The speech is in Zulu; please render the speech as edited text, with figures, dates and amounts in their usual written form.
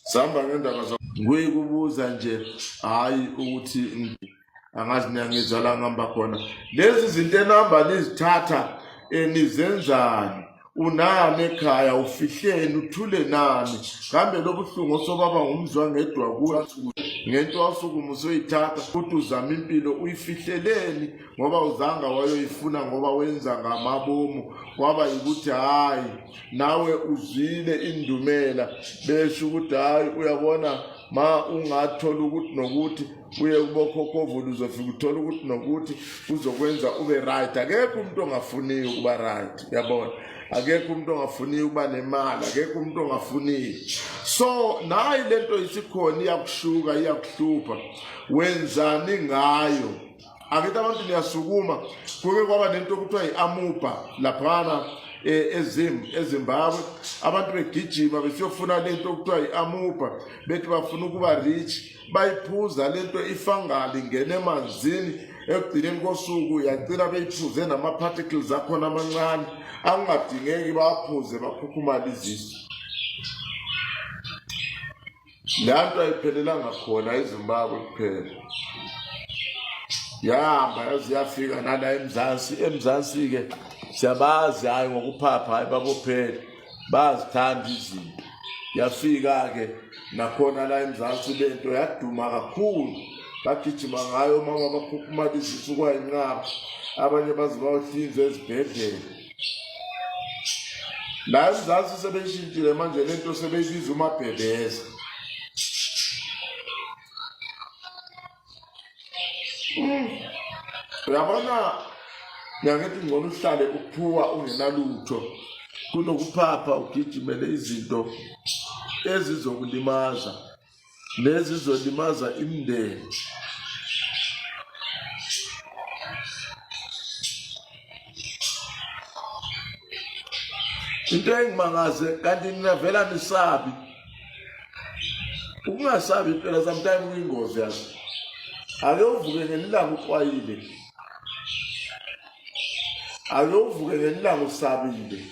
Sihamba ngendaba za ngiyikubuza nje hayi ukuthi angazi niyangizwa la ngihamba khona. Lezi zinto enihamba nizithatha nizenzani? Unani ekhaya ufihleni uthule nani? Kambe lobuhlungu osobaba ngumzwa ngedwa kuwe ngento wasukuma usoyithatha futhi uzama impilo uyifihleleni ngoba uzanga wayoyifuna ngoba wenza ngamabomu kwaba yikuthi hhayi nawe uzwile indumela besho ukuthi hhayi uyabona ma ungathola ukuthi nokuthi uye kubokhokhovula uzofika uthole ukuthi nokuthi kuzokwenza ube right. Akekho umuntu ongafuniyo ukuba right, yabona. Akekho umuntu ongafuniyo ukuba nemali, akekho umuntu ongafuniyo. So nayi lento isikhona iyakushuka, iyakuhlupha, wenzani ngayo? Akithi abantu niyasukuma. Kuke kwaba nento okuthiwa i-amuba laphana ezim eZimbabwe, abantu begijima besiyofuna lento okuthiwa i-amuba, bethi bafuna ukuba rich, bayiphuza lento ifangali ingena emanzini. Ekugcineni kosuku yagcina beyiphuze nama-particles akhona amancane angadingeki baphuze, bakhukhumala izisu. Le nto ayiphelelanga khona eZimbabwe kuphela, yahamba yaze yafika nala eMzansi. EMzansi-ke siyabazi, hhayi ngokuphapha, hhayi babophele bayazithanda izinto. Yafika-ke nakhona la eMzansi lento yaduma kakhulu, bagijima ngayo omama bakhukhumala izisu kwayinqaba, abanye baze bayohlinzwa ezibhedlela. La eMzansi sebeyishintshile manje lento, sebeyibiza umabhebeza. Uyabona, ngiyakithi ngcono uhlale uphuwa ungenalutho kunokuphapha ugijimele izinto ezizokulimaza nezizolimaza imindeni. Into engimangaze kanti nina vela nisabi. Ukungasabi impela sometimes kuyingozi yazi. Ake uvuke ngelilanga uxwayile, ake uvuke ngelilanga usabile.